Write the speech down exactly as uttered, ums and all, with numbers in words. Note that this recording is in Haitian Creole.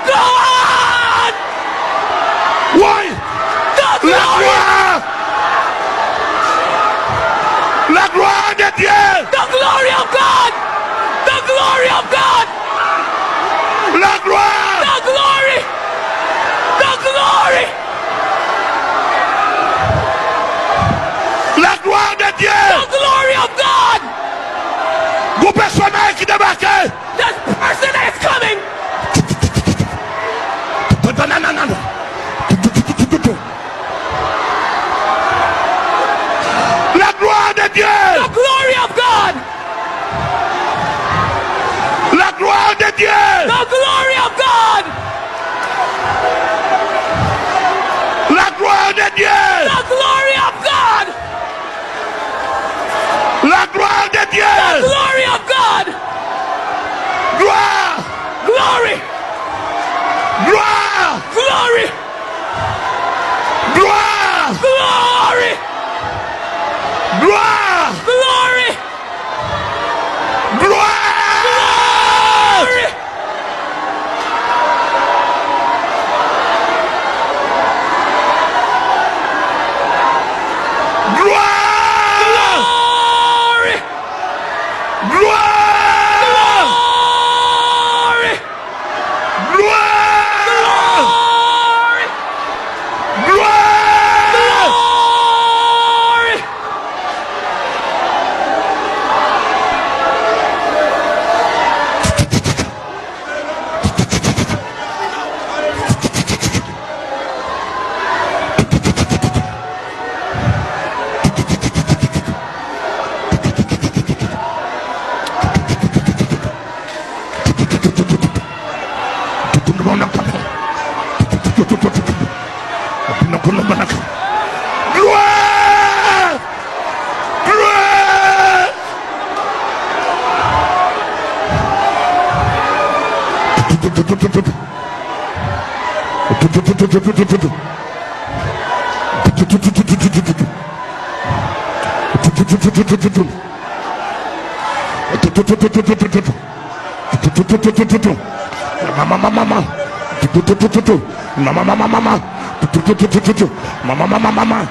God! Woy! The glory! La gloire! La gloire de Dieu! The glory of God! The glory of God! La gloire! The glory! The glory! La gloire de Dieu! The glory of God! Gon pèsonaj ki debake! This person that is coming! La gloire de Dieu! The glory of God! La gloire de Dieu! The glory of God! La gloire de Dieu! The glory of God! La gloire de Dieu! The glory of God! Gloire! Glory! Gloire! Glory! Gloire! Glory! Gloire! Glory! Gloire! Glory! Gloire! Glory! Gloire! Glory! Gloire! Glory! Gloire! Glory! Gloire! Gloire! Mama, mama, mama. Mama, mama, mama. Mama, mama, mama. Mama, mama, mama.